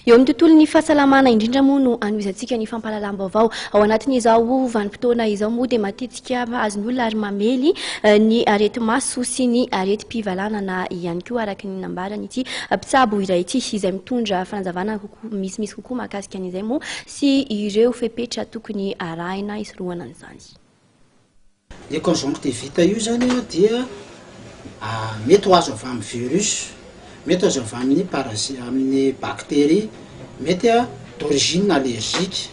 Eo amin'ny tontolon'ny fahasalamana indrindra moa no anohizantsika ny fampahalalam-baovao. Ao anatin'izao vanim-potoana izao moa dia matetika azon'ny olona ary mamely ny areti-maso sy ny aretim-pivalanana ihany koa araka ny nambaran'ity mpitsabo iray ity izay mitondra fanazavana kokoa misimisy kokoa mahakasika an'izay moa sy ireo fepetra tokony arahina hisorohana an'izany. Io conjonctivite io zany dia mety ho azo avy amin'ny virus, mety azo avy amin'ny parasi- amin'ny bacterie, mety d'origine allergique,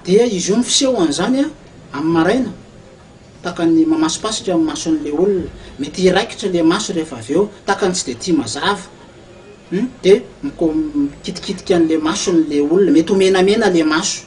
dia izy io ny fisehony zany amin'ny maraina tahaka ny mamasipasika ny mason'le olona, mety hiraikitra le maso rehefa avy eo, tahaka ny tsy de tia mazava, de miko- mikitikitika an'le mason'le olona, mety ho menamena le maso.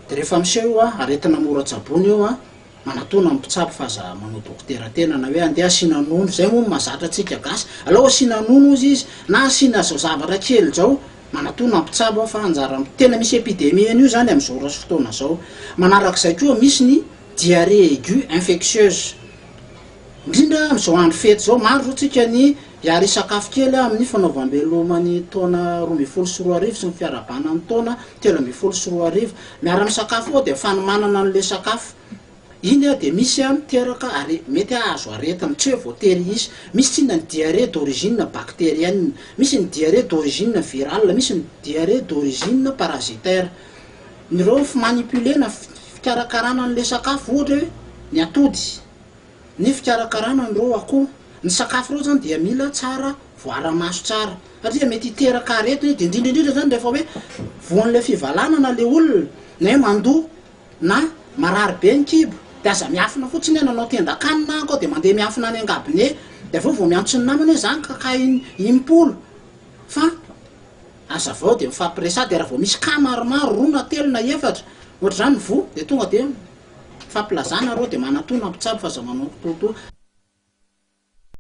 De rehefa miseho io a, aretina mora tsaboina io a, manatona ny mpitsabo fa aza manao dokotera tena na hoe andeha asiana nono, zay moa no mahazatra antsika gasy, aleo asiana nono ozy izy na asiana zao zavatra kely zao, manatona ny mpitsabo fa anjara, tena misy epidemie an'io zany am'zao ora sy fotoana zao. Manarak'izay koa misy ny diarrhée aiguë infectieuse. Indrindra amin'izao andro fety izao, maro izao tsika ny hiary hisakafo kely amin'ny fanaovam-beloma ny taona 2012 sy ny fiarahabana ny taona 2013. Miara-misakafo ao dia fanomanana an'ilay sakafo. Iny dia misy miteraka are, mety hahazo aretina, tsy hoe voatery hisy. Misy tsinona ny diarrhée d'origine bactérienne, misy ny diarrhée d'origine virale, misy ny diarrhée d'origine parasitaire. Ireo fi-manipuler-na, fikarakarana an'ilay sakafo, ohatra hoe ny atody. Ny fikarakarana an'ireo akoho, ny sakafo ireo zany dia mila tsara voara-maso tsara satria mety hiteraka aretina io, de indrindra indrindra zany rehefa hoe voan'ilay fivalanana le olona na hoe mandoa na marary be ny kibo de aza miafina fotsiny hoe nanao tendan-kanina aho de mandeha miafina any an-gabone de avy eo vao miantso ny namany hoe za nikakà im-polo fa azavao de mifampiresaha de raha vao misy cas maromaro roa na telo na efatra ohatr'izany voa de tonga de Mifampilazana reo de manatona mpitsabo fa aza manao kitoatoa.